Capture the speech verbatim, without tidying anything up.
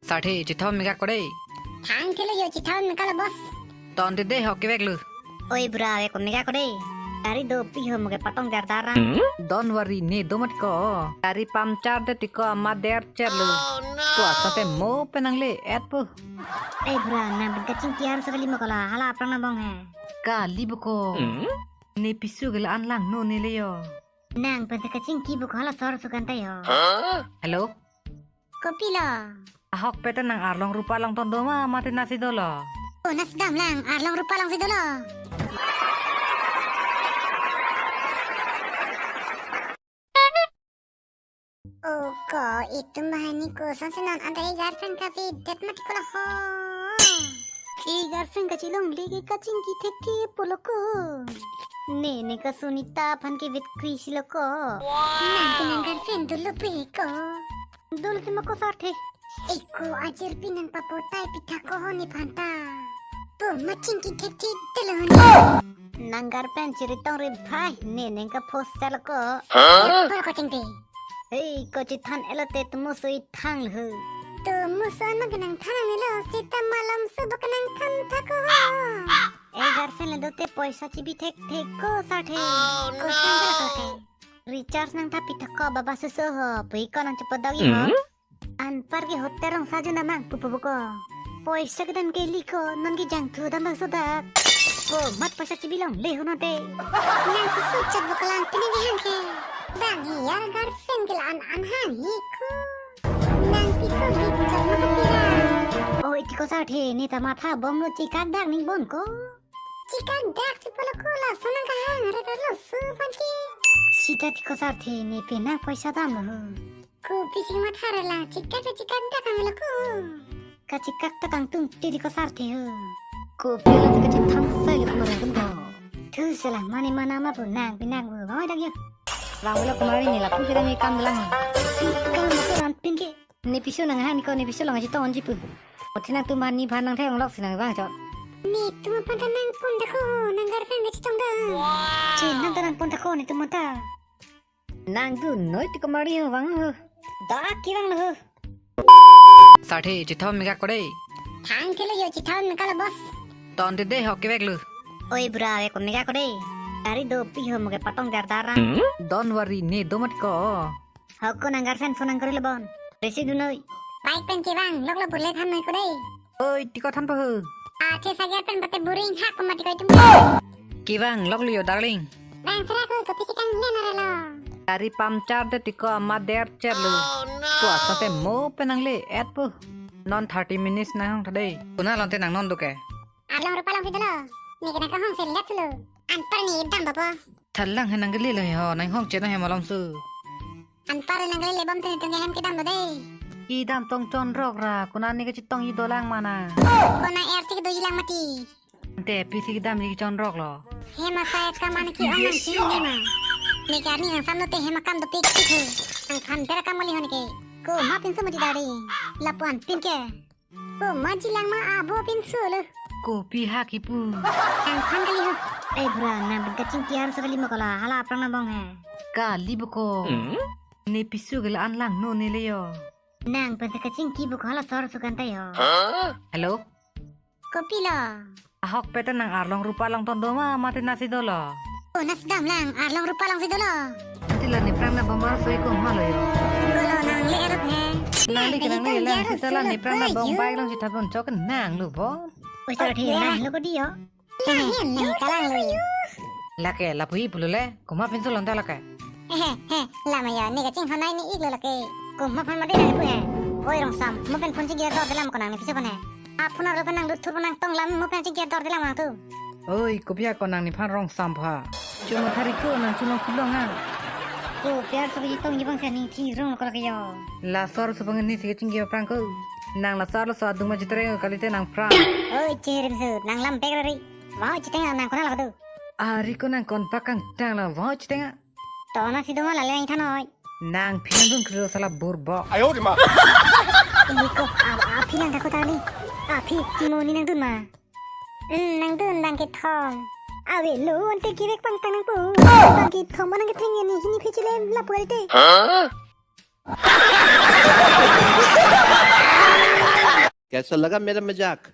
Sarthe, chithom mega kore. Thang thelo yo, chithom mega lo, boss. Ton te de ho kevek lo. Oi bra, ave ko mega kore. Gari do pi ho, mo ke patong dar dar. Don't worry, ne do mat ko. Gari puncture de tiko ama der cher lo. Ko asa te mo penang le et po. Eh bra, nang bin kachingki arloso kali mo kola, hala aphrang nabong he. Kali bo ko. Ne piso ke la-an langno ne le yo. Nang pensi kachingki bo ko, hala sor sukan ta yo. Hello? Kopilo? Ahok pete nang Arlong Rupa along ton do ma, mate nasi dolo? Oh, nasi dam lang, Arlong Rupa alongsi dolo. Oh, ko itum bahani kosonsi non anta e-girlfriend kavedet mati kola ho. E-girlfriend kachelongle ke kachingki thekthe pulo ko. Ne ne ka Sunita aphan kevet krisi lo ko. Nang ke nang girlfriend dolo pe ko. Dolo te ma ko Sarthe. Eko ajirpi nang papotai pitha ko ho nephan ta. Po ma chingki thekthe dolo ho ne. Nang girlfriend chiri tong re bhai, ne neng ka post lo ko. Huh? Por ko chingki. Hei, ko chithan elote tumo soi thang lo. Tumo so ano ke nang than nang lo, sita malom so bak nang than tha ko. E-girlfriend le do te poisa chibi thekthe ko Sarthe. Oh, ko no. San jala ko te. Recharge nang tha pitha ko baba suso ho, pui ko nang chepadok i ho. Hmm? Anpar ke hotel rong saju namang pupu buko. Poisa kedam ke liko, non ke jangthu dam bang sodak. Ko mat poisa chibi longle ho non te. Nang ke suchat buko lang pini ke hang ke. Bang hi yar girlfriend ke la-an an hang hi ko. Nang piso hi bukan mo ke pira. Oh, iti ko Sarthe, ne ta matha bom lo, chikak dak ning bon ko. Chikak dak si pulo ko, laso nang kahang re lo su pan ke. Sita ti ko Sarthe, ne penang poisa dam lo ho. Kopi si matha re la, chikak dak chikak dak kami lo ko. Kachikak ta kangtung ti di ko Sarthe ho. Kopi la kachithang sai lo ko marang ko. Thu sela mani mana ma pu nang penang bo, bang dak yo. Bang lo ko mari ne lapu kita ne kam lang. Kam ko ran pin ke. Ne piso nang hang ni ko, ne piso lang chetong ji pu. Oti nangtum aphan nephan nang thek lok si nang vang chot. Netum aphan ta nang pon ta ko, nang girlfriend ke chetong da. Che nang ta nang pon ta ko netum aphan ta. Nang du noi ti ko mari ho vang ho. Da kevang lo ho. Sarthe chithom mega kore. Thang thelo yo, chithom mega lo boss. Ton te de ho kevek lo. Oi bra, ave ko mega kore. Gari do pi ho, mo ke patong dar dar. Don't worry, ne do mat ko. Ho ko nang girlfriend phone nang kori lo bon. Receive du noi. Bike pen kevang lok lo, bule than noi ko dei. Oi, ti ko than po ho. Athe sager pen bate boring hak ko mati ko itum. Kevang lok lo yo darling. Bang sera ko kopi si kang le na re lo. Gari puncture de tiko ama der cher lo. Oh, no. Ko asa te mo penang le et po. Non thirty minutes nang hong tha dei. Konat along te nang non do ke. Arlong Rupa alongsi dolo. Ne ke nang kahong si let lo. Anpar ne dam babo. Thalang he nang kele lo he ho, nang hong che na he malom su. Anpar nang kele le bom te netum ke hem kedam lo dei. Kedam tong chonrok ra, konat ne kachetong ji dolang mana. Konat er si kedo ji lang mati. Te pi si kedam ji chonrok lo. Hem asai kam an ke-ong nang chini ma. Ne ke arni nang sam lo te hem akam dopik tik he. Nang than bera kam kali ho ne ke. Komat pinso mati dari. Lapuan pin ke. Komat ji lang ma abo pinso lo. Kopi ha kipu. Nang than kali ho. Eh bra, nang bin kachingki arloso kali mo kola, hala aphrang nabong he. Kali bo ko. Hmm? Ne piso ke la-an langno ne le yo. Nang pensi kachingki bo ko, hala sor sukan ta yo. Huh? Hello? Kopilo? Ahok pete nang Arlong Rupa along ton do ma, mate nasi dolo? Oh, nasi dam lang, Arlong Rupa alongsi dolo. Ti la nephrang nabom arloso iko ma lo yo. Kolo nang le erop he. Nang le ke nang le lang, sita la nephrang nabom bike along si thapon chok nang lo bo. Oi Sarthe, nang lo ko di yo. Nang he, nang kalang lo yo. Lake, lapu-i pulo le, komat pinso lon ta lake. He, he, lama yo, ne kachinghon nei ne ik lo lake. Komat aphan mate nang pu he. Oi Rongsam, mo pen phone chingki dor de lam ko nang ne piso aphan he. A phone arlo pen nang lut thur nang tong lam, mo pen chingki dor de lam nang tu. Oi, kopi ha ko nang nephan Rongsam pha. Chuma thari ko nang chulong pulong ha. Kopi arloso kachetong ji bang se ning thi rong lo ko lake yo. Laso arloso bang ne si kachingki aphrang ko. Nang laso arloso adung ma chitreng kalite nang phrang. Oi, cherim su, nang lam bek rari. Vang chiteng nang konat lo ko tu. Ari ko nang kon pakang tang lo, vang chiteng. To nasi do ma la le than noi. Nang phi nang dun kro sala burbok. Ayo di ma. Ini ko, a, aphi nang ta ko tali. Aphi, mo ne nang dun ma. Hmm, nang dun bang kethom. Ave lo, ante kevek pangtang nang po. Bang kethom ma nang ketheng ni hini phe chilem lapu kalite. Huh? कैसा लगा मेरा मजाक?